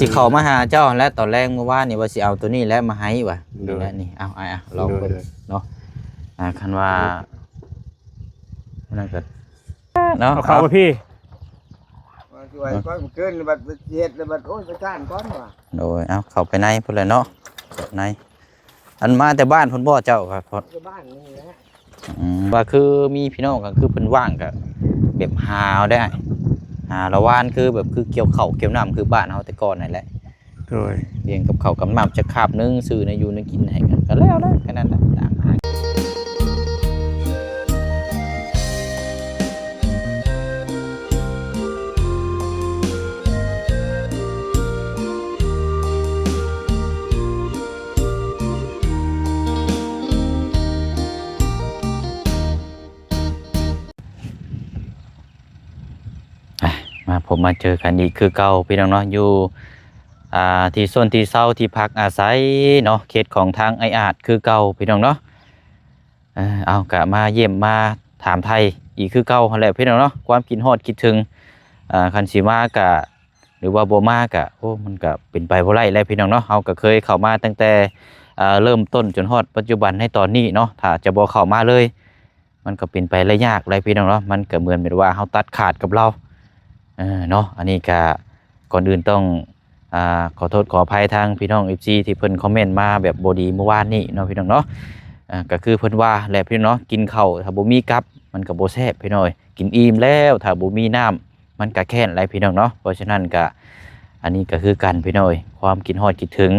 ຊິເຂົ້າມາຫາເຈົ້າຫັ້ນແຫຼະ ຕອນແລງມື້ວານນີ້ວ່າຊິເອົາໂຕນີ້ແຫຼະມາໃຫ້ວ່າ ໂດຍ ນີ້ແຫຼະນີ້ ເອົາ ອ້າຍ ເອົາ ລອງເບິ່ງ ໂດຍ ເນາະ ອ່າ ຄັນວ່າ ໂດຍ ນັ້ນກໍ ເນາະ ເອົາເຂົ້າມາພີ້ ວ່າຊິໄວ້ກ່ອນ ມື້ຄືນບັດຊິເຮັດແລ້ວບັດ ໂອ້ຍ ໄປກ້ານກ່ອນວ່າ ໂດຍ ເອົາເຂົ້າໄປໃນພຸ້ນແຫຼະເນາະ ໃນ ອັນມາແຕ່ບ້ານພຸ້ນບໍ່ເຈົ້າ? ແຕ່ບ້ານນີ້ແຫຼະ ອືມ ວ່າຄືມີພີ່ນ້ອງກໍຄືເພິ່ນວ່າງກໍແບບຫາເອົາໄດ້ ຫາລະວານ ຄືແບບຄືກ່ຽວເຂົ້າກ່ຽວນ້ຳ ຄືບ້ານເຮົາແຕ່ກ່ອນນັ້ນແຫຼະ ໂດຍ ລ້ຽງກັບເຂົ້າກັບນ້ຳຈັກຄາບໜຶ່ງ ຊື້ແນວຢູ່ແນວກິນໃຫ້ກັນ ກໍແລ້ວແຫຼະ ແຄ່ນັ້ນແຫຼະ ຕ່າງຫາ ອ່ະ ມາພົບມາເຈີກັນອີກຄືເກົ່າພີ່ນ້ອງເນາະ ຢູ່ ອ່າ ທີ່ຊົນທີ່ເຊົາທີ່ພັກອາໄສເນາະ ເຂດຂອງທາງອ້າຍອາດຄືເກົ່າພີ່ນ້ອງເນາະ ເອີ ເອົາ ກະມາຢ້ຽມມາຖາມໄຖ່ອີກຄືເກົ່າຫັ້ນແຫຼະພີ່ນ້ອງເນາະ ຄວາມຄິດຮອດຄິດເຖິງ ອ່າ ຄັນຊິມາກະ ຫຼືວ່າບໍ່ມາກະ ໂອ້ ມັນກະເປັນໄປບໍ່ໄດ້ແຫຼະພີ່ນ້ອງເນາະ ເຮົາກະເຄີຍເຂົ້າມາຕັ້ງແຕ່ ເອີ ເລີ່ມຕົ້ນຈົນຮອດປັດຈຸບັນໃນຕອນນີ້ເນາະ ຖ້າຈະບໍ່ເຂົ້າມາເລີຍ ມັນກໍເປັນໄປໄດ້ຍາກແຫຼະພີ່ນ້ອງເນາະ ມັນກໍເໝືອນແບບວ່າເຮົາຕັດຂາດກັບລາວ ເອີ ເນາະ ອັນນີ້ກໍກ່ອນອື່ນຕ້ອງ ອ່າ ຂໍໂທດຂໍອະໄພທາງພີ່ນ້ອງເອັຟຊີທີ່ເພິ່ນຄອມເມັນມາແບບບໍ່ດີມື້ວານນີ້ເນາະພີ່ນ້ອງເນາະ ອ່າ ກໍຄືເພິ່ນວ່າແຫຼະພີ່ນ້ອງເນາະ ກິນເຂົ້າຖ້າບໍ່ມີກັບມັນກໍບໍ່ແຊບພີ່ນ້ອງເອີຍ ກິນອີ່ມແລ້ວຖ້າບໍ່ມີນ້ຳ ມັນກະແຄ້ນຫຼາຍພີ່ນ້ອງເນາະ ເພາະສະນັ້ນກະ ອັນນີ້ກະຄືກັນພີ່ນ້ອງເອີຍ ຄວາມຄິດຮອດຄິດເຖິງ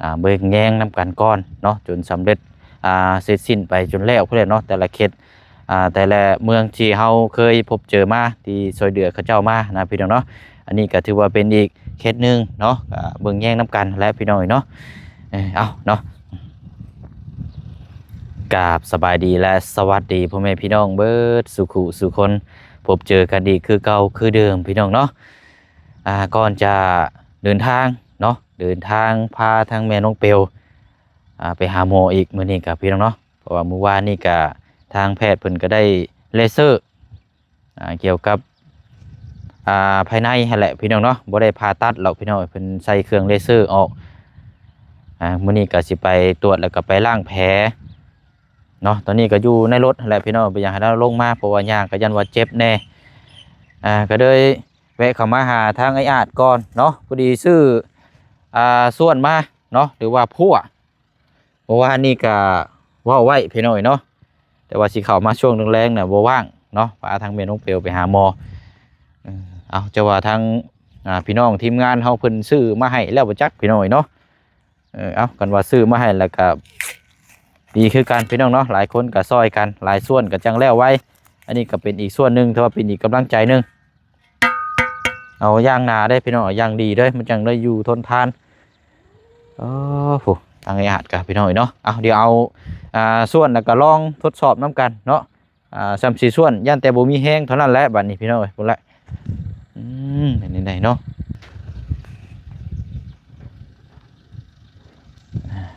ອ່າ ເບິ່ງແຍງນຳກັນກ່ອນເນາະ ຈົນສຳເລັດ ອ່າ ເສັດສິ້ນໄປຈົນແລ້ວພຸ້ນແຫຼະເນາະ ແຕ່ລະເຂດ ອ່າ ແຕ່ລະເມືອງທີ່ເຮົາເຄີຍພົບເຈີມາ ທີ່ຊ່ວຍເຫຼືອເຂົາເຈົ້າມານະພີ່ນ້ອງເນາະ ອັນນີ້ກະຖືວ່າເປັນອີກເຂດໜຶ່ງເນາະ ກະເບິ່ງແຍງນຳກັນແຫຼະພີ່ນ້ອງເອີຍເນາະ ເອີ ເອົາເນາະ ກາບສະບາຍດີ ແລະ ສະຫວັດດີພໍ່ແມ່ພີ່ນ້ອງເບິດສູ່ຄູ່ສູ່ຄົນ ພົບເຈີກັນອີກຄືເກົ່າຄືເດີມພີ່ນ້ອງເນາະ ອ່າ ກ່ອນຈະເດີນທາງເນາະ ເດີນທາງພາທາງແມ່ນ້ອງເປວ ອ່າ ໄປຫາໝໍອີກ ມື້ນີ້ກະພີ່ນ້ອງເນາະ ເພາະວ່າມື້ວານນີ້ກະທາງແພດເພິ່ນກະໄດ້ເລເຊີ ອ່າ ກ່ຽວກັບ ອ່າ ພາຍໃນຫັ້ນແຫຼະພີ່ນ້ອງເນາະ ບໍ່ໄດ້ຜ່າຕັດຫຼອກພີ່ນ້ອງ ເພິ່ນໃສ່ເຄື່ອງເລເຊີອອກ ອ່າ ມື້ນີ້ກະຊິໄປຕວດ ແລ້ວກະໄປລ້າງແຜເນາະ ຕອນນີ້ກະຢູ່ໃນລົດຫັ້ນແຫຼະພີ່ນ້ອງ ບໍ່ຢາກໃຫ້ລາວລົງມາ ເພາະວ່າຍ່າງກະຢ້ານວ່າເຈັບແດ່ ອ່າ ກະເລີຍແວະເຂົ້າມາຫາທາງອ້າຍອາດກ່ອນເນາະ ພໍດີຊື້ ອ່າ ສ່ວນມາເນາະ ຫຼືວ່າພົ່ວ ເມື່ອວານນີ້ກະເວົ້າໄວ້ພີ່ນ້ອງເອີຍເນາະ ແຕ່ວ່າຊິເຂົ້າມາຊ່ວງແລງໆນະບໍ່ວ່າງເນາະ ພາທາງແມ່ນ້ອງເປວໄປຫາໝໍ ເອີ ເອົາ ຈະວ່າທາງ ອ່າ ພີ່ນ້ອງທີມງານເຮົາເພິ່ນຊື້ມາໃຫ້ແລ້ວບໍ່ຈັກພີ່ນ້ອງເອີຍເນາະ ເອີ ເອົາ ຄັນວ່າຊື້ມາໃຫ້ແລ້ວກະດີຄືກັນພີ່ນ້ອງເນາະ ຫຼາຍຄົນກະຊ່ອຍກັນ ຫຼາຍສ່ວນກະຈັ່ງແລ້ວໄວ ອັນນີ້ກະເປັນອີກສ່ວນໜຶ່ງ ຖືວ່າເປັນອີກກຳລັງໃຈໜຶ່ງ ເອົາຢ່າງໜາເດ້ພີ່ນ້ອງ ເອົາຢ່າງດີເດ້ ມັນຈັ່ງໄດ້ຢູ່ທົນທານ ໂອ້ໂຫ ທາງອ້າຍອາດກະພີ່ນ້ອງເອີຍເນາະ ເອົາ ດຽວເອົາ ອ່າ ສ່ວນແລ້ວກະລອງທົດສອບນຳກັນເນາະ ອ່າ ຊ່ຳຊິສ່ວນ ຢ້ານແຕ່ບໍ່ມີແຮງເທົ່ານັ້ນແຫຼະ ບາດນີ້ພີ່ນ້ອງເອີຍ ພຸ້ນແຫຼະ ອືມ ເປັນຈັ່ງໃດເນາະ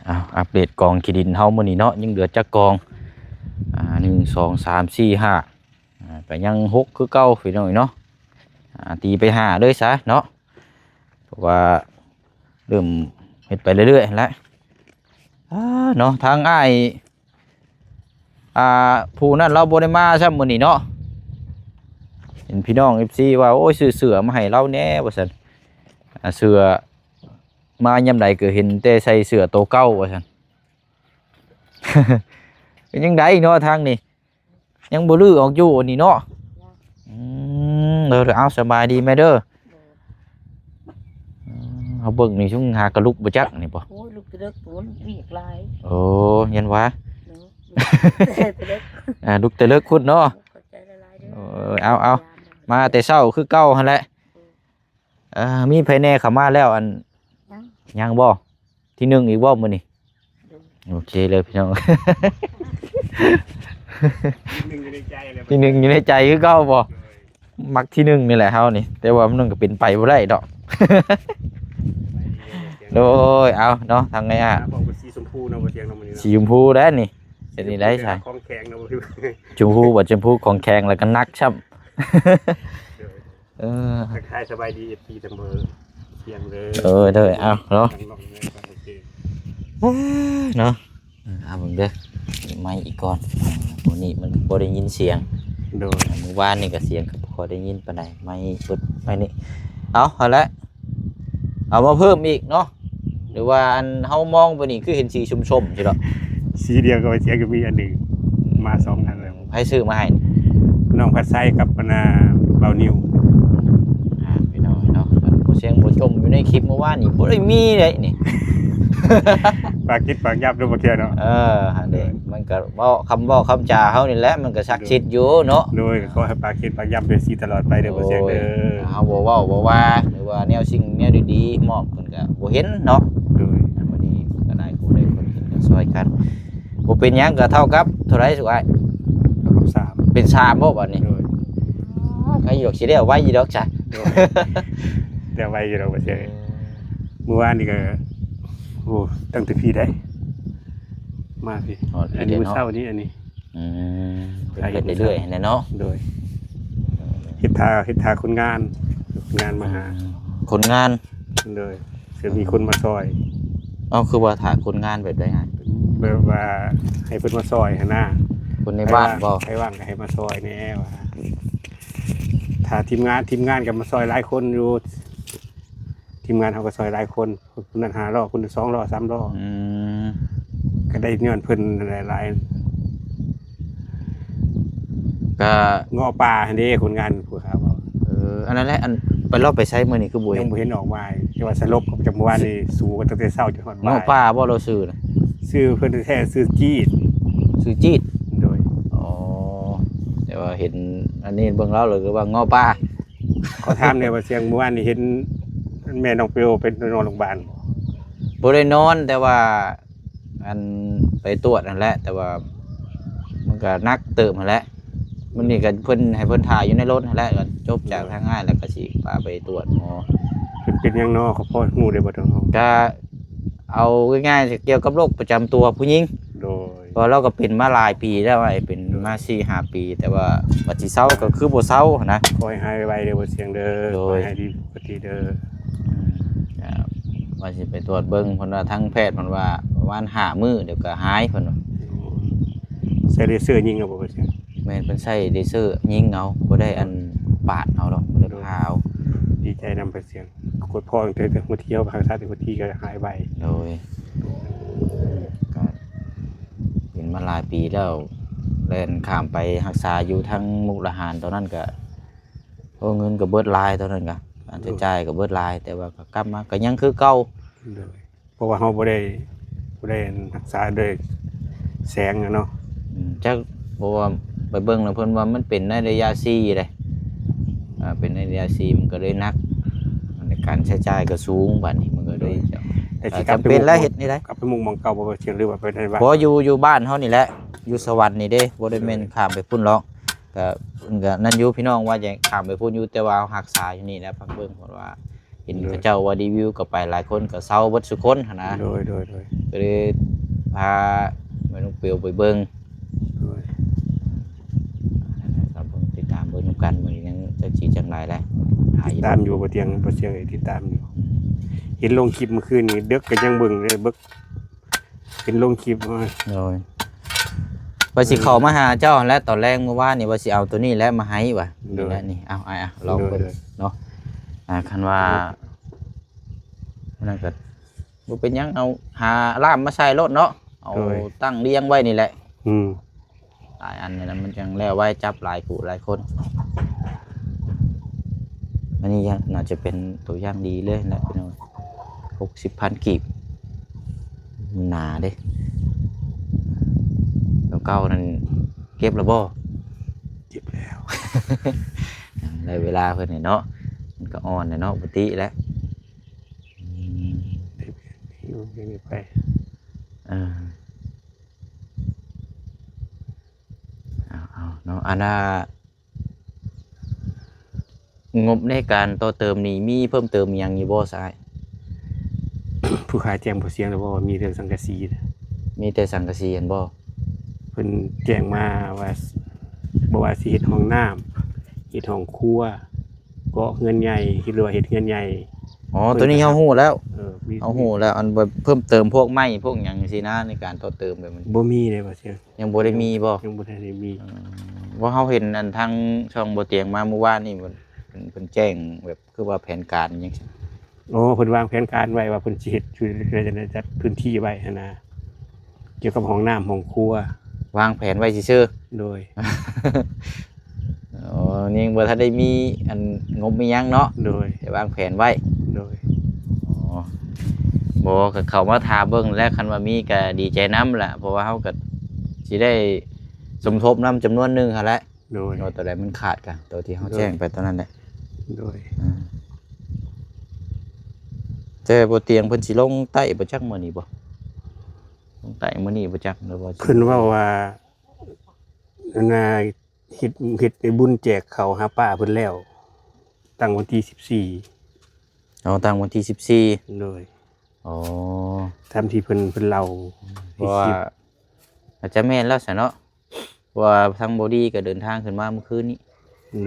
ເອົາ ອັບເດດກອງຂີ້ດິນເຮົາມື້ນີ້ເນາະ ຍັງເຫຼືອຈັກກອງ ອ່າ ໜຶ່ງ ສອງ ສາມ ສີ່ ຫ້າ ອ່າ ກະຍັງຫົກຄືເກົ່າພີ່ນ້ອງເອີຍເນາະ ອ່າ ຕີໄປຫ້າເລີຍຊະເນາະ ເພາະວ່າເລີ່ມເຮັດໄປເລື້ອຍໆຫັ້ນແຫຼະ ອ່າ ເນາະ ທາງອ້າຍ ອ່າ ຜູ້ນັ້ນລາວບໍ່ໄດ້ມາຊ້ຳມື້ນີ້ເນາະ ເຫັນພີ່ນ້ອງເອັຟຊີວ່າ ໂອ້ຍ ຊື້ເສື້ອມາໃຫ້ລາວແດ່ວ່າຊັ້ນ ອ່າ ເສື້ອມາຍາມໃດກໍເຫັນແຕ່ໃສ່ເສື້ອໂຕເກົ່າວ່າຊັ້ນ ເປັນຈັ່ງໃດເນາະທາງນີ້ ຍັງບໍ່ຮື້ອອກຢູ່ອັນນີ້ເນາະ ອືມ ເດີ ເອົາ ສະບາຍດີແມ່ເດີ ເຮົາເບິ່ງນີ້ຊຸມຫາກະລຸກບໍ່ຈັກນີ້ບໍ່ ໂອ້ຍ ລຸກແຕ່ເດິກພຸ້ນ ວຽກຫຼາຍ ໂອ້ ຍັນວ່າ ເນາະ ລຸກແຕ່ເດິກ ອ່າ ລຸກແຕ່ເລິກພຸ້ນເນາະ ຂອບໃຈຫຼາຍໆເດີ ເອີ ເອົາ ເອົາ ມາແຕ່ເຊົ້າຄືເກົ່າຫັ້ນແຫຼະ ເອີ ມີໃຜແດ່ເຂົ້າມາແລ້ວ ອັນ ຍັງ ຍັງບໍ່? ທີໜຶ່ງອີກບໍ່ມື້ນີ້? ໂອເຄເລີຍພີ່ນ້ອງ ທີໜຶ່ງຢູ່ໃນໃຈແລ້ວ ທີໜຶ່ງຢູ່ໃນໃຈຄືເກົ່າບໍ່? ໂດຍ ມັກທີໜຶ່ງນີ້ແຫຼະເຮົານີ້ ແຕ່ວ່າມັນກໍເປັນໄປບໍ່ໄດ້ດອກ ໂດຍ ເອົາເນາະ ທາງໄງອະ ອ່າ ບອກວ່າສີຊົມພູເນາະ ບໍ່ທ່ຽງເນາະ ມື້ນີ້ເນາະ ສີຊົມພູແດ່ນີ້ ເປັນນີ້ໄດ້ຊະ ຂອງແຂງເນາະ ຊົມພູບໍ່? ຊົມພູຂອງແຂງ ແລ້ວກໍໜັກຊ້ຳ ໂດຍ ເອີ ທັກທາຍສະບາຍດີ ເອັຟຊີ ທັງເບີ ຽງເດີ ເອີ ເດີ ເອົາເນາະ ເນາະ ເອີ ເອົາເບິ່ງເດີ ໄມອີກກ່ອນ ມື້ນີ້ມັນບໍ່ໄດ້ຍິນສຽງ ໂດຍ ມື້ວານນີ້ກໍສຽງກໍບໍ່ຄ່ອຍໄດ້ຍິນປານໃດ ໄມເບິດໄມນີ້ ເອົາ ຫັ້ນແຫຼະ ເອົາມາເພີ່ມອີກເນາະ ຫຼືວ່າອັນເຮົາມອງໄປນີ້ຄືເຫັນສີຊົມໆ ຊີ້ດອກ ສີດຽວກັບເສຍງກໍມີອັນໜຶ່ງ ມາສອງອັນແລ້ວ ໃຜຊື້ມາໃຫ້ ນ້ອງພັດໄຊກັບອັນນ່າ ບ່າວນິວ ອ່າ ພີ່ນ້ອງເນາະ ອັນບໍ່ເສຍງບໍ່ຈົ່ມຢູ່ໃນຄລິບມື້ວານນີ້ບໍ່ໄດ້ມີເດ້ນີ້ ປາກຈິດປາກຍຳເນາະ ບໍ່ເທື່ອເນາະ ເອີ ຫັ້ນເດ້ ມັນກໍເວົ້າ ຄຳເວົ້າຄຳຈາເຮົານີ້ແຫຼະ ມັນກໍສັກສິດຢູ່ເນາະ ໂດຍ ກໍຂໍໃຫ້ປາກຈິດປາກຍຳເປັນສີຕະຫຼອດໄປເດີ ບໍ່ເສຍງເດີ ໂອ້ຍ ເຮົາບໍ່ເວົ້າບໍ່ວ່າ ຫຼືວ່າແນວສິ່ງແນວດີໆ ມອບເພິ່ນກໍບໍ່ເຫັນເນາະ ໂດຍ ອັນນີ້ກໍໄດ້ຜູ້ໃດຄົນເຫັນກໍຊ່ອຍກັນ ບໍ່ເປັນຫຍັງກໍເທົ່າກັບເທົ່າໃດສຸອ້າຍ ເທົ່າກັບສາມ ເປັນສາມບໍ່ບາດນີ້ ໂດຍ ໃຜຢູ່ດອກ ຊິແລ້ວໄວຢູ່ດອກຊະ ໂດຍ ແລ້ວໄວຢູ່ດອກວ່າຊິ ເອີ ມື້ວານນີ້ກໍ ໂອ້ ຕັ້ງແຕ່ພີ້ໄດ໋ ມາພີ້ ຮອດພີ້ ອັນນີ້ມື້ເຊົ້ານີ້ ອັນນີ້ ອືມ ເຮັດໄປເລື້ອຍໆຫັ້ນແຫຼະເນາະ ໂດຍ ເຮັດຖ້າ ເຮັດຖ້າຄົນງານ ຄົນງານມາຫາ ອືມ ຄົນງານ ໂດຍ ເພື່ອມີຄົນມາຊ່ອຍ ເອົ້າ ຄືວ່າຖ້າຄົນງານແບບໃດຫະ ແບບວ່າໃຫ້ເພິ່ນມາຊ່ອຍຫັ້ນນະ ຄົນໃນບ້ານບໍ່ ໃຜວ່າງ ໃຜວ່າງກໍໃຫ້ມາຊ່ອຍແດ່ວ່າ ຖ້າທີມງານ ທີມງານກໍມາຊ່ອຍຫຼາຍຄົນຢູ່ ທີມງານເຮົາກໍຊ່ອຍຫຼາຍຄົນ ຄົນນັ້ນຫ້າລໍ້ ຄົນສອງລໍ້ ສາມລໍ້ ອືມ ກໍໄດ້ຍ້ອນເພິ່ນຫຼາຍໆ ກະເງາະປ່າຫັ້ນເດ້ ຄົນງານຜູ້ຂ້າເວົ້າ ເອີ ອັນນັ້ນແຫຼະ ອັນ ໄປ ລາວໄປໃສມື້ນີ້ຄືບໍ່ເຫັນ ຍັງບໍ່ເຫັນອອກມາ ແຕ່ວ່າສະຫຼົບກັບຈັກມື້ວານນີ້ ສູ້ກັນຕັ້ງແຕ່ເຊົ້າຈົນຮອດບ່າຍ ເງາະປ່າບໍ່ລາວຊື່ນະ ຊື່ເພິ່ນແທ້ໆ ຊື່ຈີດ ຊື່ຈີດ ໂດຍ ອໍ ແຕ່ວ່າເຫັນອັນນີ້ເບິ່ງລາວແລ້ວຄືວ່າເງາະປ່າ ຂໍຖາມແດ່ວ່າ ສຽງມື້ວານນີ້ເຫັນແມ່ນ້ອງປິວໄປນອນໂຮງບານບໍ່? ບໍ່ໄດ້ນອນ ແຕ່ວ່າ ອັນ ໄປຕວດຫັ້ນແຫຼະ ແຕ່ວ່າມັນກໍໜັກເຕີບຫັ້ນແຫຼະ ມື້ນີ້ກໍເພິ່ນ ໃຫ້ເພິ່ນຖ້າຢູ່ໃນລົດຫັ້ນແຫຼະ ກໍຈົບຈາກທາງອ້າຍແລ້ວກໍຊິພາໄປຕວດໝໍ ເພິ່ນເປັນຫຍັງນໍ ກໍພໍຮູ້ໄດ້ບໍ່? ກໍເອົາງ່າຍໆ ກ່ຽວກັບໂລກປະຈຳຕົວຜູ້ຍິງ ໂດຍ ເພາະວ່າລາວກໍເປັນມາຫຼາຍປີແລ້ວ ອ້າຍ ເປັນມາສີ່ຫ້າປີ ແຕ່ວ່າວ່າຊິເຊົາກໍຄືບໍ່ເຊົາຫັ້ນນະ ຂໍໃຫ້ຫາຍໄວເດີ ບໍ່ສຽງເດີ ໂດຍ ຂໍໃຫ້ດີປົກກະຕິເດີ ອືມ ກໍວ່າຊິໄປຕວດເບິ່ງ ເພິ່ນວ່າທາງແພດເພິ່ນວ່າປະມານຫ້າມື້ ດຽວກໍຫາຍ ເພິ່ນວ່າ ໃຊ້ເລເຊີຍິງເອົາບໍ່? ແມ່ນ ເພິ່ນໃຊ້ເລເຊີຍິງເອົາ ບໍ່ໄດ້ອັນປາດເອົາດອກ ບໍ່ໄດ້ຜ່າເອົາ ດີໃຈນຳ ປະສຽງ ກົດພໍຕັ້ງແຕ່ຫົວທີ ເຮົາກໍຮັກສາແຕ່ຫົວທີກໍຫາຍໄວ ໂດຍ ກໍເປັນມາຫຼາຍປີແລ້ວ ແລ່ນຂ້າມໄປຮັກສາຢູ່ທາງມຸກດາຫານ ຕອນນັ້ນກໍ ໂອ້ ເງິນກໍເບິດຫຼາຍ ຕອນນັ້ນກໍ ຄ່າໃຊ້ຈ່າຍກໍເບິດຫຼາຍ ແຕ່ວ່າກໍກັບມາກໍຍັງຄືເກົ່າ ໂດຍ ເພາະວ່າເຮົາບໍ່ໄດ້ ບໍ່ໄດ້ຮັກສາໂດຍແສງນະເນາະ ອືມ ຈັກ ເພາະວ່າໄປເບິ່ງແລ້ວເພິ່ນວ່າມັນເປັນໃນໄລຍະສີ່ເດ້ ອ່າ ເປັນໃນໄລຍະສີ່ ມັນກໍເລີຍໜັກ ໃນການໃຊ້ຈ່າຍກໍສູງ ບາດນີ້ມັນກໍເລີຍ ໂດຍ ຈຳ ແຕ່ຊິກັບໄປ ຈຳເປັນແລ້ວ ມຸກ ເຮັດແນວໃດ ກັບໄປມຸກໝ່ອງເກົ່າບໍ່ ເຊື່ອ ຫຼືວ່າໄປໃນບ້ານ ບໍ່ ຢູ່ ຢູ່ບ້ານເຮົານີ້ແຫຼະ ຢູ່ສະຫວັນນີ້ເດ້ ບໍ່ໄດ້ແມ່ນ ໂດຍ ຂ້າມໄປພຸ້ນດອກ ກໍ ກໍນັ້ນຢູ່ ພີ່ນ້ອງວ່າຈະຂ້າມໄປພຸ້ນຢູ່ ແຕ່ວ່າເຮົາຮັກສາຢູ່ນີ້ແຫຼະ ພັກເບິ່ງ ເພາະວ່າ ເຫັນ ໂດຍ ເຂົາເຈົ້າວ່າຣີວິວກໍໄປຫຼາຍຄົນກໍເຊົາເບິດສູ່ຄົນຫັ້ນນະ ໂດຍ ໂດຍ ໂດຍ ກໍເລີຍພາແມ່ນ້ອງປິວໄປເບິ່ງ ໂດຍ ກໍເບິ່ງ ຕິດຕາມເບິ່ງນຳກັນ ມື້ນີ້ຍັງຈັກຊິຈັ່ງໃດແຫຼະ ຕິດຕາມຢູ່ ບໍ່ຕຽງ ບໍ່ຕຽງ ຕິດຕາມຢູ່ ເຫັນລົງຄລິບມື້ຄືນນີ້ ເດິກກໍຍັງເບິ່ງເລີຍ ເບິ່ງ ເຫັນລົງຄລິບມາ ໂດຍ ວ່າຊິເຂົ້າມາຫາເຈົ້າຫັ້ນແຫຼະ ຕອນແລງມື້ວານນີ້ວ່າຊິເອົາໂຕນີ້ແຫຼະມາໃຫ້ວ່າ ໂດຍ ນີ້ແຫຼະນີ້ ເອົາ ອ້າຍ ເອົາ ລອງເບິ່ງ ໂດຍ ເນາະ ອ່າ ຄັນວ່າ ນັ້ນກໍບໍ່ເປັນຫຍັງ ເອົາ ຫາລ່າມມາໃສ່ໂລດເນາະ ເອົາ ໂດຍ ຕັ້ງລຽງໄວ້ນີ້ແຫຼະ ອືມ ຫຼາຍອັນນີ້ນະ ມັນຈັ່ງແລ້ວໄວ ຈັບຫຼາຍຜູ້ຫຼາຍຄົນ ອັນນີ້ຍັງໜ້າຈະເປັນຕົວຢ່າງດີເລີຍແຫຼະພີ່ນ້ອງ ຫົກສິບພັນກີບ ໜາເດ້ ຕົວເກົ່ານັ້ນເກັບແລ້ວບໍ່? ເກັບແລ້ວ ຍັງໄດ້ເວລາເພິ່ນນີ້ເນາະ ມັນກໍອ່ອນແຫຼະເນາະ ປົກກະຕິແຫຼະ ອືມ ເກັບໄປ ເອີ ເອົາ ເອົາເນາະ ອັນນ່າ ງົບໃນການຕໍ່ເຕີມນີ້ ມີເພີ່ມເຕີມອີ່ຫຍັງຢູ່ບໍ່ຊາຍ? ຜູ້ຂ້າແຈ້ງບໍ່ສຽງແລ້ວບໍ່ວ່າມີແຕ່ສັງກະສີນະ? ມີແຕ່ສັງກະສີຫັ້ນບໍ່? ເພິ່ນແຈ້ງມາວ່າ ບໍ່ວ່າຊິເຮັດຫ້ອງນ້ຳ ເຮັດຫ້ອງຄົວ ເກາະເຮືອນໃຫຍ່ ເຮັດ ຫຼືວ່າເຮັດເຮືອນໃຫຍ່ ອໍ ໂຕນີ້ເຮົາຮູ້ແລ້ວ ເອີ ມີ ເຮົາຮູ້ແລ້ວ ອັນແບບເພີ່ມເຕີມພວກໄມ້ພວກຫຍັງຊີ້ນະ ໃນການຕໍ່ເຕີມແບບມັນ ບໍ່ມີເດ້ ບໍ່ເຊື່ອ ຍັງບໍ່ໄດ້ມີບໍ່? ຍັງບໍ່ທັນໄດ້ມີ ອືມ ວ່າເຮົາເຫັນອັນທາງຊ່ອງບໍ່ຕຽງມາມື້ວານນີ້ ເພິ່ນ ເພິ່ນ ເພິ່ນແຈ້ງແບບ ຄືວ່າແຜນການຫຍັງຊັ້ນ? ອໍ ເພິ່ນວາງແຜນການໄວ້ວ່າເພິ່ນຊິເຮັດຢູ່ໃນ ໃນຈັດພື້ນທີ່ໄວ້ຫັ້ນນະ ກ່ຽວກັບຫ້ອງນ້ຳຫ້ອງຄົວ ວາງແຜນໄວ້ຊື່ໆ ໂດຍ ອໍ ຍັງບໍ່ທັນໄດ້ມີອັນງົບມີຫຍັງເນາະ ໂດຍ ແຕ່ວາງແຜນໄວ້ ໂດຍ ອໍ ບໍ່ ກໍເຂົ້າມາຖ້າເບິ່ງແຫຼະ ຄັນວ່າມີກໍດີໃຈນຳລະ ເພາະວ່າເຮົາກໍຊິໄດ້ສົມທົບນຳຈຳນວນໜຶ່ງຫັ້ນແຫຼະ ໂດຍ ວ່າໂຕໃດມັນຂາດກະ ໂຕທີ່ເຮົາ ໂດຍ ແຈ້ງໄປຕອນນັ້ນແຫຼະ ໂດຍ ອາ ແຕ່ບໍ່ຕຽງເພິ່ນຊິລົງໃຕ້ບໍ່ຈັກມື້ນີ້ບໍ່ ລົງໃຕ້ມື້ນີ້ບໍ່ຈັກ ຫຼືວ່າ ເພິ່ນເວົ້າວ່າ ອັນນ່າ ເຮັດ ເຮັດໄອ້ບຸນແຈກເຂົ້າຫາປ້າເພິ່ນແລ້ວ ຕັ້ງວັນທີສິບສີ່ ເອົາ ຕັ້ງວັນທີສິບສີ່ ໂດຍ ອໍ ຕາມທີ່ເພິ່ນ ເພິ່ນເລົ່າ ເພາະວ່າ ໃນຄລິບ ອາດຈະແມ່ນແລ້ວຊະເນາະ ເພາະວ່າທາງບໍ່ດີກໍເດີນທາງຂຶ້ນມາມື້ຄືນນີ້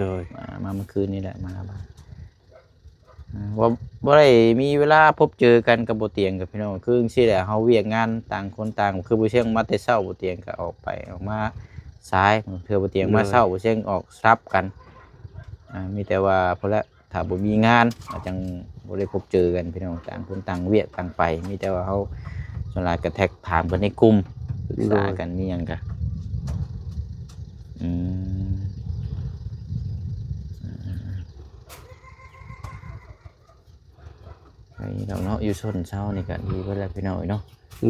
ໂດຍ ມາ ມາມື້ຄືນນີ້ແຫຼະ ມາ ມາ ອ່າ ບໍ່ ບໍ່ໄດ້ມີເວລາພົບເຈີກັນກັບບໍ່ຕຽງກັບພີ່ນ້ອງ ຄືຈັ່ງຊີ້ແຫຼະ ເຮົາວຽກງານຕ່າງຄົນຕ່າງ ຄືບໍ່ຕຽງມາແຕ່ເຊົ້າ ບໍ່ຕຽງກໍອອກໄປອອກມາສາຍ ບາງເທື່ອບໍ່ຕຽງມາ ໂດຍ ເຊົ້າ ບໍ່ຕຽງອອກສະຫຼັບກັນ ອ່າ ມີແຕ່ວ່າພຸ້ນແຫຼະ ຖ້າບໍ່ມີງານ ກໍຈັ່ງບໍ່ໄດ້ພົບເຈີກັນພີ່ນ້ອງ ຕ່າງຄົນຕ່າງວຽກຕ່າງໄປ ມີແຕ່ວ່າເຮົາສ່ວນຫຼາຍກໍແທັກຖາມກັນໃນກຸ່ມ ປຶກສາກັນ ໂດຍ ມີຫຍັງກໍ ອືມ ໄປດອກເນາະ ຢູ່ຊົນເຊົານີ້ກໍດີເບິດແລ້ວພີ່ນ້ອງເອີຍເນາະ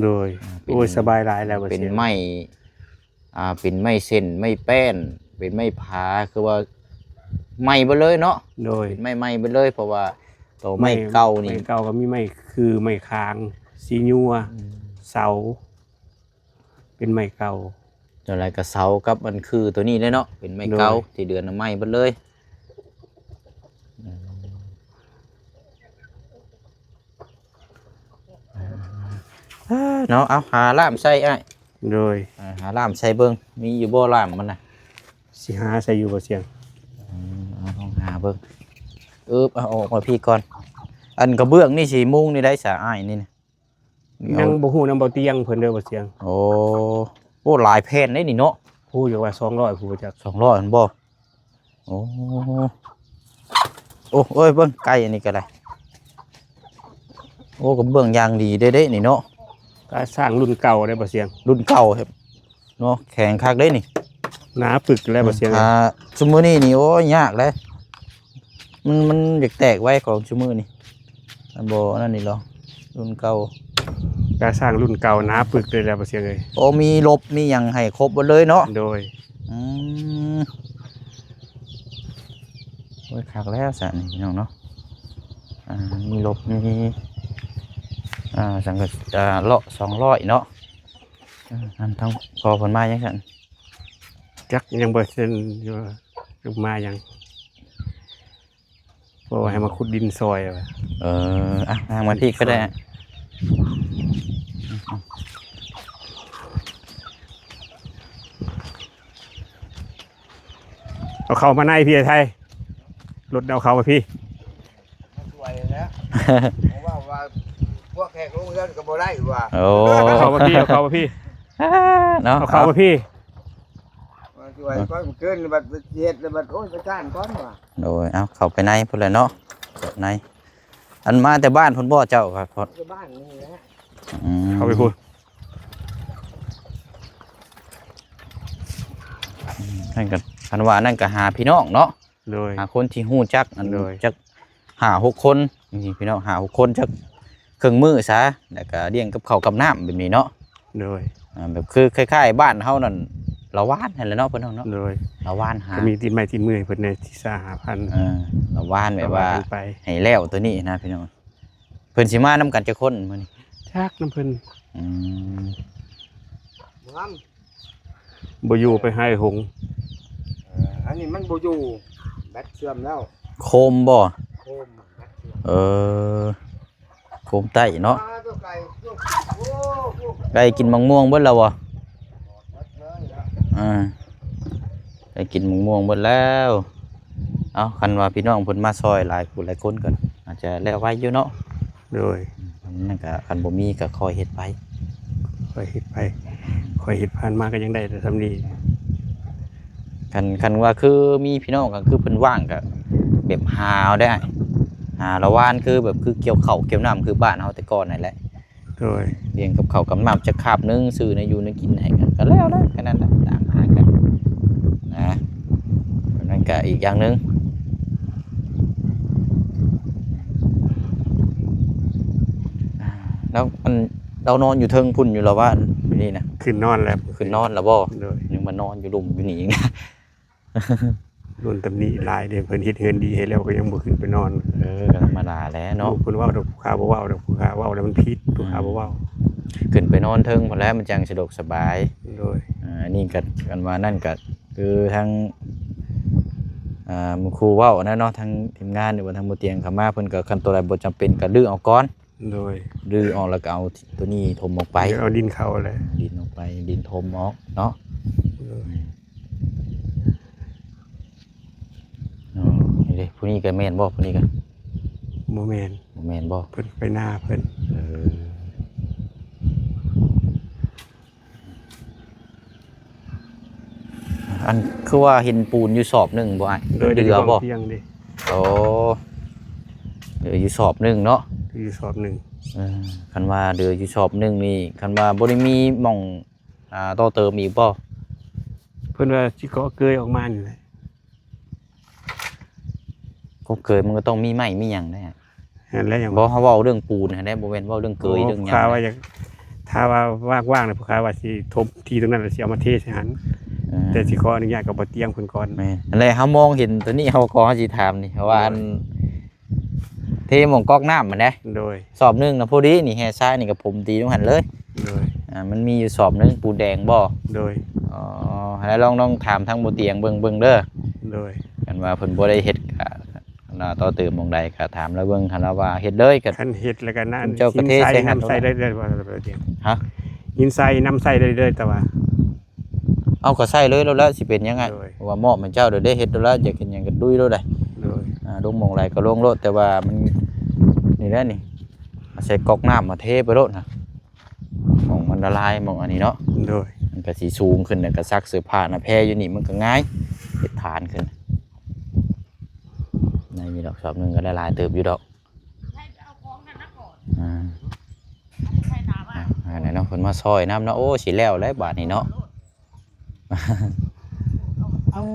ໂດຍ ອ່າ ເປັນ ໂອ້ຍ ສະບາຍຫຼາຍແລ້ວ ເປັນໄມ້ ອ່າ ເປັນໄມ້ເສັ້ນ ໄມ້ແປ້ນ ເປັນໄມ້ຜາ ຄືວ່າໃໝ່ເບິດເລີຍເນາະ ໂດຍ ເປັນໄມ້ໃໝ່ເບິດເລີຍ ເພາະວ່າໂຕໄມ້ເກົ່ານີ້ ໄມ້ເກົ່າກໍມີໄມ້ຄື ໄມ້ຄາງ ສີຍົວ ອືມ ເສົາ ເປັນໄມ້ເກົ່າ ສ່ວນຫຼາຍກໍເສົາກັບອັນຄືໂຕນີ້ແຫຼະເນາະ ເປັນໄມ້ເກົ່າ ໂດຍ ທີ່ເດືອນໃໝ່ເບິດເລີຍ ອືມ ເນາະ ເອົາ ຫາລ້າມໃສ່ອ້າຍ ໂດຍ ອ່າ ຫາລ້າມໃສ່ເບິ່ງ ມີຢູ່ບໍ່ລ້າມມັນນະ ຊິຫາໃສ່ຢູ່ບໍ່ສຽງ ອືມ ເອົາ ລອງຫາເບິ່ງ ອຶບ ເອົາອອກມາພີ້ກ່ອນ ອັນກະເບື້ອງນີ້ຊິມຸງນີ້ໄດ້ສະອ້າຍນີ້ນະ ຍັງບໍ່ຮູ້ນຳບໍ່ຕຽງເພິ່ນເດີບໍ່ສຽງ ໂອ້ ໂອ້ ຫຼາຍແຜ່ນເດ້ນີ້ເນາະ ຮູ້ຢູ່ວ່າສອງຮ້ອຍ ຜູ້ຈັກ ສອງຮ້ອຍຫັ້ນບໍ່? ໂອ້ ໂອ້ ເອີຍ ເບິ່ງໄກ່ອັນນີ້ກໍໄດ້ ໂອ້ ກໍເບື້ອງຢ່າງດີເດ້ເດ້ນີ້ເນາະ ກະສ້າງລຸ້ນເກົ່າເດ້ບໍ່ສຽງ ລຸ້ນເກົ່າເນາະ ແຂງຄັກເດ້ນີ້ ໜາປຶກແລ້ວບໍ່ສຽງ ອ່າ ຊຸມື້ນີ້ນີ້ ໂອ້ຍ ຍາກເດ້ ມັນ ມັນຢາກແຕກໄວຂອງຊຸມື້ນີ້ ອັນບໍ່ອັນນັ້ນນີ້ເນາະ ລຸ້ນເກົ່າ ກະສ້າງລຸ້ນເກົ່າ ໜາປຶກເລີຍແຫຼະບໍ່ສຽງເອີຍ ໂອ້ ມີລົບມີຫຍັງໃຫ້ຄົບເບິດເລີຍເນາະ ໂດຍ ອືມ ໂອ້ຍ ຄັກແລ້ວຊະນີ້ພີ່ນ້ອງເນາະ ອ່າ ມີລົບ ມີ ອ່າ ສັງກະ ອ່າ ເລາະສອງຮ້ອຍເນາະ ອ່າ ອັນທາງພໍ່ເພິ່ນມາຍັງຊັ້ນ ຈັກ ຍັງບໍ່ເຊັນຢູ່ວ່າມາຍັງ ເພາະວ່າໃຫ້ມາຂຸດດິນຊ່ອຍວ່າ ເອີ ອ່ະ ນາງມາພີ້ກໍໄດ້ ເອົາເຂົ້າມາໃນພີ້ ໄອ້ໄທ ລົດເອົາເຂົ້າມາພີ້ ມາຊ່ວຍແລ້ວ ເພາະວ່າ ວ່າພວກແຂກລົງເຮືອນກໍບໍ່ໄດ້ວ່າ ໂອ້ ເອົາເຂົ້າມາພີ້ ເອົາເຂົ້າມາພີ້ ເນາະ ເອົາເຂົ້າມາພີ້ ມາຊ່ວຍກ່ອນ ຄືນບັດເຮັດແລ້ວບັດ ໂອ້ຍ ປະທານກ່ອນວ່າ ໂດຍ ເອົາເຂົ້າໄປໃນພຸ້ນແຫຼະເນາະ ໃນ ອັນມາແຕ່ບ້ານພຸ້ນບໍ່ເຈົ້າ? ມາແຕ່ບ້ານນີ້ແຫຼະ ອືມ ເຂົ້າໄປພຸ້ນ ນັ້ນກໍ ຄັນວ່ານັ້ນກໍຫາພີ່ນ້ອງເນາະ ໂດຍ ຫາຄົນທີ່ຮູ້ຈັກ ອັນ ໂດຍ ຈັກຫ້າຫົກຄົນ ຈັ່ງຊີ້ພີ່ນ້ອງ ຫ້າຫົກຄົນ ຈັກເຄິ່ງມື້ຊະ ແລ້ວກໍລ້ຽງກັບເຂົ້າກັບນ້ຳແບບນີ້ເນາະ ໂດຍ ອ່າ ແບບຄືຄ້າຍໆບ້ານເຮົານັ້ນ ລະວານຫັ້ນແຫຼະເນາະ ພີ່ນ້ອງເນາະ ໂດຍ ລະວານຫາ ກໍມີຕິດໄມ້ຕິດມືໃຫ້ເພິ່ນແດ່ ສີ່ຫ້າພັນ ເອີ ລະວານແບບວ່າ ລະວານກັນໄປ ໃຫ້ແລ້ວໂຕນີ້ນະພີ່ນ້ອງ ເພິ່ນຊິມານຳກັນຈັກຄົນມື້ນີ້? ຈັກນຳເພິ່ນ ອືມ ບໍ່ຢູ່ ໄປໃຫ້ຫົງ ເອີ ອັນນີ້ມັນບໍ່ຢູ່ ແບັດເສື່ອມແລ້ວ ໂຄມບໍ່? ໂຄມ ແບັດເສື່ອມ ເອີ ໂຄມໃຕ້ເນາະ ໄກ່ກິນໝາກມ່ວງເບິດແລ້ວບໍ່? ເບິດເລີຍລະ ອ່າ ໄກ່ກິນໝາກມ່ວງເບິດແລ້ວ ເອົາ ຄັນວ່າພີ່ນ້ອງເພິ່ນມາຊ່ອຍຫຼາຍຜູ້ຫຼາຍຄົນກໍອາດ ຈະແລ້ວໄວຢູ່ເນາະ. ໂດຍ. ອືມ ນັ້ນກໍຄັນບໍ່ມີກໍຄ່ອຍເຮັດໄປ ຄ່ອຍເຮັດໄປ ຄ່ອຍເຮັດ ຜ່ານມາກໍຍັງໄດ້ແຕ່ສ່ຳນີ້. ຄັນ ຄັນວ່າຄືມີພີ່ນ້ອງກໍຄືເພິ່ນວ່າງກໍແບບຫາເອົາໄດ້ ຫາລະຫວ່ານ ຄືແບບຄືກ່ຽວເຂົ້າກ່ຽວນ້ຳຄືບ້ານເຮົາແຕ່ກ່ອນນັ້ນແຫຼະ. ໂດຍ. ລ້ຽງກັບເຂົ້າກັບນ້ຳຈັກຄາບໜຶ່ງ ຊື້ແນວຢູ່ແນວກິນໃຫ້ກັນ ກໍແລ້ວນະ ແຄ່ນັ້ນນະ ຕ່າງຫາກັນນະ ນັ້ນກໍອີກຢ່າງໜຶ່ງ. ແລ້ວອັນ ລາວນອນຢູ່ເທິງພຸ້ນຢູ່ລະວ່າ ຢູ່ນີ້ນະ ຂຶ້ນນອນແລ້ວ ຂຶ້ນນອນແລ້ວບໍ່? ໂດຍ. ຍັງມານອນຢູ່ລຸ່ມຢູ່ນີ້ອີກນະ. ໂດນຕຳໜິຫຼາຍເດ້ ເພິ່ນເຮັດເຮືອນດີໃຫ້ແລ້ວກໍຍັງບໍ່ຂຶ້ນໄປນອນ. ເອີ ກໍທຳມະດາແຫຼະເນາະ ເພິ່ນເວົ້າດອກ ຜູ້ຂ້າບໍ່ເວົ້າດອກ ຜູ້ຂ້າເວົ້າແລ້ວມັນຜິດ ຜູ້ຂ້າບໍ່ເວົ້າ. ຂຶ້ນໄປນອນເທິງພຸ້ນແຫຼະ ມັນຈັ່ງສະດວກສະບາຍ. ໂດຍ. ອ່າ ອັນນີ້ກໍ ຄັນວ່ານັ້ນກໍຄືທາງ ອ່າ ໝູ່ຄູ່ເວົ້ານະເນາະ ທາງທີມງານ ຫຼືວ່າທາງບໍ່ຕຽງເຂົ້າມາ ເພິ່ນກໍຄັນຕົວໃດບໍ່ຈຳເປັນກໍຮື້ອອກກ່ອນ. ໂດຍ. ຮື້ອອກແລ້ວກໍເອົາຕົວນີ້ຖົມອອກໄປ ເອົາດິນເຂົ້າແຫຼະ ດິນອອກໄປ ດິນຖົມອອກເນາະ. ໂດຍ. ອໍ ນີ້ເດ້ ຜູ້ນີ້ກໍແມ່ນບໍ່? ຜູ້ນີ້ກໍບໍ່ແມ່ນ. ບໍ່ແມ່ນບໍ່? ເພິ່ນໄປນາເພິ່ນ. ເອີ ອັນ ຄືວ່າເຫັນປູນຢູ່ສອບໜຶ່ງບໍ່ອ້າຍ? ໂດຍ. ເດືອບໍ່? ຕຽງເດ້. ໂອ້ ເຫຼືອຢູ່ສອບໜຶ່ງເນາະ ເຫຼືອຢູ່ສອບໜຶ່ງ. ເອີ ຄັນວ່າເຫຼືອຢູ່ສອບໜຶ່ງນີ້ ຄັນວ່າບໍ່ໄດ້ມີໝ່ອງ ອ່າ ຕໍ່ເຕີມອີກບໍ່? ເພິ່ນວ່າຊິເກາະເກີຍອອກມານີ້ແຫຼະ. ເກາະເກີຍມັນກໍຕ້ອງມີໄມ້ມີຫຍັງແດ່. ຫັ້ນແຫຼະ ຍັງ ບໍ່ ເຮົາເວົ້າເລື່ອງປູນຫັ້ນແຫຼະ ບໍ່ແມ່ນເວົ້າເລື່ອງເກີຍ ໂອ້ ເລື່ອງຫຍັງ. ຂ້າວ່າຢາກ ຖ້າວ່າວ່າງໆນະ ພວກຂ້າວ່າຊິຖົມທີ່ຕົງນັ້ນ ແລ້ວຊິເອົາມາເທໃສ່ຫັ້ນ. ເອີ ແຕ່ຊິຂໍອະນຸຍາດກັບບໍ່ຕຽງເພິ່ນກ່ອນ. ແມ່ນ ຫັ້ນແຫຼະ ເຮົາມອງເຫັນຕົວນີ້ ເຮົາກໍເຮົາຊິຖາມນີ້ ເພາະວ່າ ໂດຍ ອັນ ເທໝ່ອງກອກນ້ຳຫັ້ນເດ້. ໂດຍ. ສອບໜຶ່ງນະ ພໍດີນີ້ ແຮ່ຊາຍນີ້ກໍຖົມຕີລົງຫັ້ນເລີຍ. ໂດຍ. ອ່າ ມັນມີຢູ່ສອບໜຶ່ງ ປູນແດງບໍ່? ໂດຍ. ອໍ ແລ້ວລອງ ລອງຖາມທາງບໍ່ຕຽງເບິ່ງ ເບິ່ງເດີ. ໂດຍ. ຄັນວ່າເພິ່ນບໍ່ໄດ້ເຮັດ ກະ ອັນນ່າ ຕໍ່ເຕີມໝ່ອງໃດ ກະຖາມລາວເບິ່ງ ຄັນລາວວ່າເຮັດເລີຍ ກະ ຄັນເຮັດແລ້ວກະນ້ຳ ເຈົ້າກະເທໃສ່ຫັ້ນໂລດ. ຮະ? ຫີນໃສ່ ນ້ຳໃສ່ໄດ້ເລີຍ ແຕ່ວ່າ ເອົາ ກໍໃສ່ເລີຍໂລດແລ້ວ ຊິເປັນຫຍັງ. ໂດຍ. ເພາະວ່າມອບໃຫ້ເຈົ້າໂລດເດ້ ເຮັດໂລດແລ້ວ ຢາກເຮັດຫຍັງກໍດຸຍໂລດໄດ໋. ໂດຍ. ອ່າ ລົງໝ່ອງໃດກໍລົງໂລດ ແຕ່ວ່າມັນ ນີ້ແຫຼະນີ້ ເອົາໃສ່ກອກນ້ຳມາເທໄປໂລດນະ ໝ່ອງມັນລະລາຍ ໝ່ອງອັນນີ້ເນາະ. ໂດຍ. ມັນກໍຊິສູງຂຶ້ນ ແລ້ວກໍຊັກເສື້ອຜ້ານະແພຢູ່ນີ້ ມັນກໍງ່າຍ ເຮັດຖານຂຶ້ນ. ໄດ້ຢູ່ດອກ ສອບໜຶ່ງກໍໄດ້ຫຼາຍເຕີບຢູ່ດອກ. ອ່າ ອ່າ ອັນນັ້ນເນາະ ເພິ່ນມາຊ່ອຍນຳເນາະ. ໂອ້ ຊິແລ້ວແລ້ວບາດນີ້ເນາະ. ເອົາ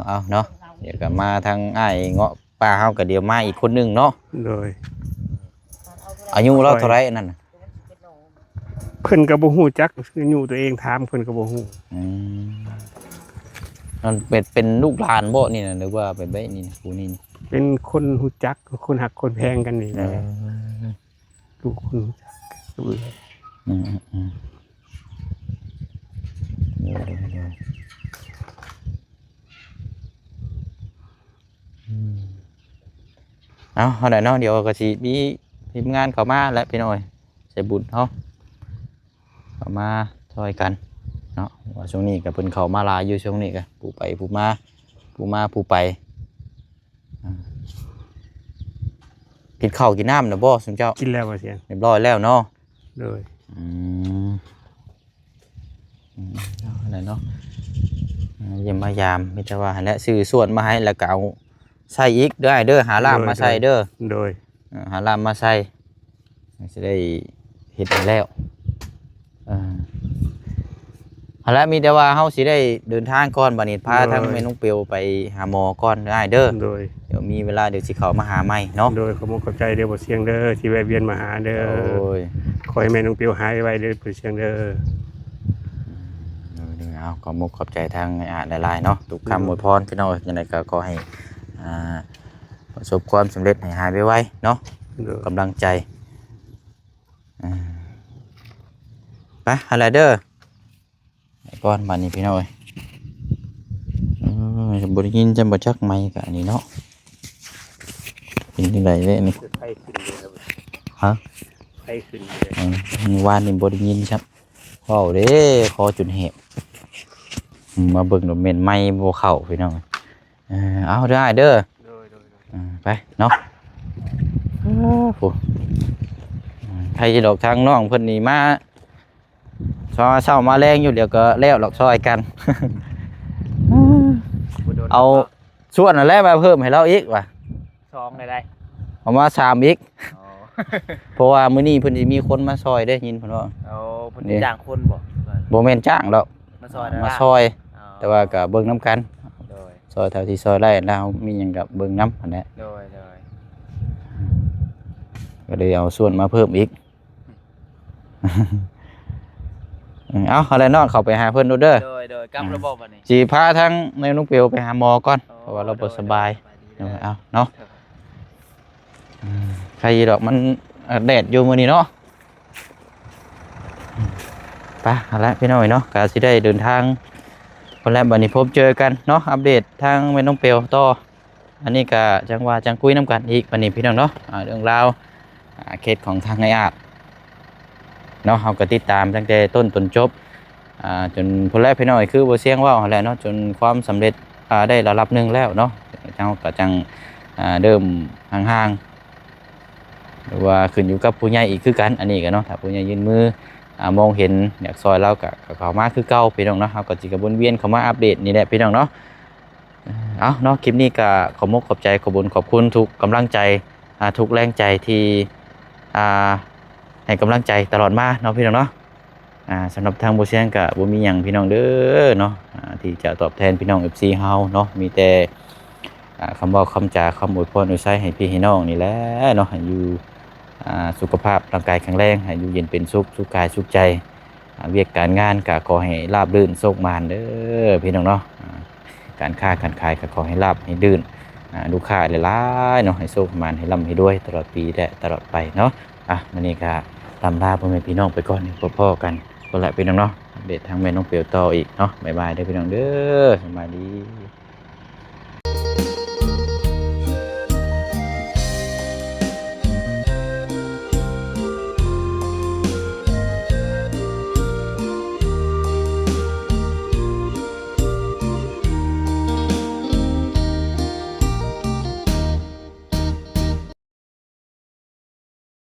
ເອົາເນາະ ດຽວກໍມາທາງອ້າຍເງາະປ່າເຮົາ ກໍດຽວມາອີກຄົນໜຶ່ງເນາະ. ໂດຍ. ອາຍຸລາວເທົ່າໃດອັນນັ້ນນະ? ເພິ່ນກໍບໍ່ຮູ້ຈັກອາຍຸຕົວເອງ ຖາມເພິ່ນກໍບໍ່ຮູ້. ອືມ ມັນເປັນ ເປັນລູກຫຼານບໍ່ນີ້ນະ ຫຼືວ່າແບບໃດນີ້ນະ ຜູ້ນີ້ນະ? ເປັນຄົນຮູ້ຈັກ ຄົນຮັກຄົນແພງກັນນີ້ແຫຼະ. ເອີ ລູກຄົນຮູ້ຈັກກັນ. ອືມ ອືມ ອືມ ໂດຍ ໂດຍ ໂດຍ. ອືມ ເອົາ ເທົ່າໃດເນາະ ດຽວກໍຊິມີທີມງານເຂົ້າມາແຫຼະພີ່ນ້ອງເອີຍ ໃສ່ບຸນເຮົາ ເຂົ້າມາຊ່ອຍກັນເນາະ. ວ່າຊ່ວງນີ້ກໍເພິ່ນເຂົ້າມາຫຼາຍຢູ່ ຊ່ວງນີ້ກໍຜູ້ໄປຜູ້ມາ ຜູ້ມາຜູ້ໄປ. ອ່າ ກິນເຂົ້າກິນນ້ຳແລ້ວບໍ່ຊຸມເຈົ້າ? ກິນແລ້ວ ບໍ່ສຽງ ຮຽບຮ້ອຍແລ້ວເນາະ. ໂດຍ. ອືມ ອືມ ເອົາຫັ້ນແຫຼະເນາະ ອ່າ ຢ້ຽມມາຢາມ ມີແຕ່ວ່າຫັ້ນແຫຼະ ຊື້ສ່ວນມາໃຫ້ ແລ້ວກໍເອົາໃສ່ອີກເດີອ້າຍເດີ ຫາລ່າມມາໃສ່ເດີ. ໂດຍ. ເອີ ຫາລ່າມມາໃສ່ ຊິໄດ້ເຮັດໃຫ້ແລ້ວ. ເອີ ຫັ້ນແຫຼະ ມີແຕ່ວ່າເຮົາຊິໄດ້ເດີນທາງກ່ອນ ບາດນີ້ພາທາງ ໂດຍ ແມ່ນ້ອງເປວໄປຫາໝໍກ່ອນເດີອ້າຍເດີ. ໂດຍ. ດຽວມີເວລາດຽວຊິເຂົ້າມາຫາໃໝ່ເນາະ. ໂດຍ. ຂໍມຸກຂອບໃຈເດີບໍ່ສຽງເດີ ທີ່ແວະວຽນມາຫາເດີ. ໂອ້ຍ ຂໍໃຫ້ແມ່ນ້ອງເປວຫາຍໄວໆເດີບໍ່ສຽງເດີ. ໂດຍໆ ເອົາ ຂໍມຸກຂອບໃຈທາງອ້າຍອາດຫຼາຍໆເນາະ ທຸກຄຳອວຍພອນພີ່ນ້ອງເອີຍ. ຈັ່ງໃດກໍຂໍໃຫ້ ອ່າ ປະສົບຄວາມສຳເລັດ ໃຫ້ຫາຍໄວໆເນາະ. ໂດຍ. ກຳລັງໃຈ. ອ່າ ໄປຫັ້ນແຫຼະເດີ ໄປກ່ອນບາດນີ້ພີ່ນ້ອງເອີຍ. ເອີ ບໍ່ໄດ້ຍິນຈຳບໍ່ຈັກໄມກະອັນນີ້ເນາະ ເປັນຈັ່ງໃດເດ້ນີ້? ໄຟຂຶ້ນເລີຍ. ຮະ? ໄຟຂຶ້ນເລີຍ. ເອີ ມື້ວານນີ້ບໍ່ໄດ້ຍິນຊ້ຳ ເວົ້າເດ້ ຄໍຈົນແຫບ. ອືມ ມາເບິ່ງໂດດແມ່ນໄມບໍ່ເຂົ້າພີ່ນ້ອງ. ເອີ ເອົາເດີອ້າຍເດີ. ໂດຍ ໂດຍ ໂດຍ. ອ່າ ໄປເນາະ. ໂອ້ ຜູ້ ໃຜຊິດອກ ທາງນ້ອງເພິ່ນນີ້ມາ ຊອຍເຊົ້າມາແລງຢູ່ ດຽວກໍແລ້ວດອກ ຊອຍກັນ ບໍ່ດົນ ເອົາ ດອກ ສ່ວນນັ້ນແຫຼະມາເພີ່ມໃຫ້ລາວອີກວ່າ ສອງໄດ້ໄດ ເອົາມາສາມອີກ ອໍ ເພາະວ່າມື້ນີ້ເພິ່ນຊິມີຄົນມາຊ່ອຍເດ້ ຍິນເພິ່ນເວົ້າ ໂອ້ ເພິ່ນ ນີ້ ຈ້າງຄົນບໍ່? ບໍ່ແມ່ນຈ້າງດອກ ມາຊ່ອຍ ມາຊ່ອຍ ອໍ ແຕ່ວ່າກໍເບິ່ງນຳກັນ ໂດຍ ຊ່ອຍເທົ່າທີ່ຊ່ອຍໄດ້ ແລ້ວເຮົາມີຫຍັງກໍເບິ່ງນຳຫັ້ນແຫຼະ ໂດຍ ໂດຍ ກໍເລີຍເອົາສ່ວນມາເພີ່ມອີກ ເອົາ ເອົາແຫຼະນ້ອງ ເຂົ້າໄປຫາເພິ່ນໂລດເດີ ໂດຍ ໂດຍ ກັບ ອ່າ ລະບໍບບັດນີ້ ຊິພາທາງແມ່ນ້ອງເປວໄປຫາໝໍກ່ອນ ອໍ ເພາະວ່າລາວບໍ່ສະບາຍ ໂດຍ ໂດຍ ເອົາເນາະ ໂດຍ ອືມ ໃຄຢູ່ດອກ ມັນ ເອີ ແດດຢູ່ມື້ນີ້ເນາະ ໄປ ເອົາລະພີ່ນ້ອງເອີຍເນາະ ກະຊິໄດ້ເດີນທາງພຸ້ນແຫຼະ ບັດນີ້ພົບເຈີກັນເນາະ ອັບເດດທາງແມ່ນ້ອງເປວຕໍ່ ອັນນີ້ກະຈັ່ງວ່າຈັ່ງຄຸຍນຳກັນອີກບັດນີ້ພີ່ນ້ອງເນາະ ອ່າ ເລື່ອງລາວ ອ່າ ເຄສຂອງທາງອ້າຍອາດເນາະ ເຮົາກໍຕິດຕາມຕັ້ງແຕ່ຕົ້ນຈົນຈົບ ອ່າ ຈົນພຸ້ນແຫຼະພີ່ນ້ອງເອີຍ ຄືບໍ່ສຽງເວົ້າຫັ້ນແຫຼະເນາະ ຈົນຄວາມສຳເລັດ ອ່າ ໄດ້ລະດັບໜຶ່ງແລ້ວເນາະ ເຮົາກໍຈັ່ງ ອ່າ ເລີ່ມຫ່າງໆ ຫຼືວ່າຂຶ້ນຢູ່ກັບຜູ້ໃຫຍ່ອີກຄືກັນ ອັນນີ້ກໍເນາະ ຖ້າຜູ້ໃຫຍ່ຍື່ນມື ອ່າ ມອງເຫັນຢາກຊ່ອຍລາວກໍ ກໍເຂົ້າມາຄືເກົ່າພີ່ນ້ອງເນາະ ເຮົາກໍຊິກະວົນວຽນເຂົ້າມາອັບເດດນີ້ແຫຼະພີ່ນ້ອງເນາະ ເອົາເນາະ ຄລິບນີ້ກໍຂອບອົກຂອບໃຈ ຂອບບຸນຂອບຄຸນທຸກກຳລັງໃຈ ອ່າ ທຸກແຮງໃຈທີ່ ອ່າ ໃຫ້ກຳລັງໃຈຕະຫຼອດມາເນາະພີ່ນ້ອງເນາະ ອ່າ ສຳລັບທາງບໍ່ສຽງກໍບໍ່ມີຫຍັງພີ່ນ້ອງເດີເນາະ ອ່າ ທີ່ຈະຕອບແທນພີ່ນ້ອງເອັຟຊີເຮົາເນາະ ມີແຕ່ ອ່າ ຄຳເວົ້າຄຳຈາ ຄຳອວຍພອນອວຍໄຊໃຫ້ພີ່ໃຫ້ນ້ອງນີ້ແຫຼະເນາະ ໃຫ້ຢູ່ ອ່າ ສຸຂະພາບຮ່າງກາຍແຂງແຮງ ໃຫ້ຢູ່ເຢັນເປັນສຸກ ສຸກກາຍສຸກໃຈ ອ່າ ວຽກການງານກໍຂໍໃຫ້ລາບລື່ນໂຊກໝານເດີພີ່ນ້ອງເນາະ ອ່າ ການຄ້າການຂາຍກໍຂໍໃຫ້ລາບໃຫ້ລື່ນ ອ່າ ລູກຄ້າຫຼາຍໆເນາະ ໃຫ້ໂຊກໃຫ້ໝານ ໃຫ້ລ່ຳໃຫ້ລວຍຕະຫຼອດປີ ແລະ ຕະຫຼອດໄປເນາະ ອ່ະ ມື້ນີ້ກໍລ່ຳລາພໍ່ແມ່ພີ່ນ້ອງໄປກ່ອນ ພົບພໍ້ກັນພຸ້ນແຫຼະພີ່ນ້ອງເນາະ ອັບເດດທາງແມ່ນ້ອງເປວຕໍ່ອີກເນາະ ບາຍບາຍເດີພີ່ນ້ອງເດີ ສະບາຍດີ.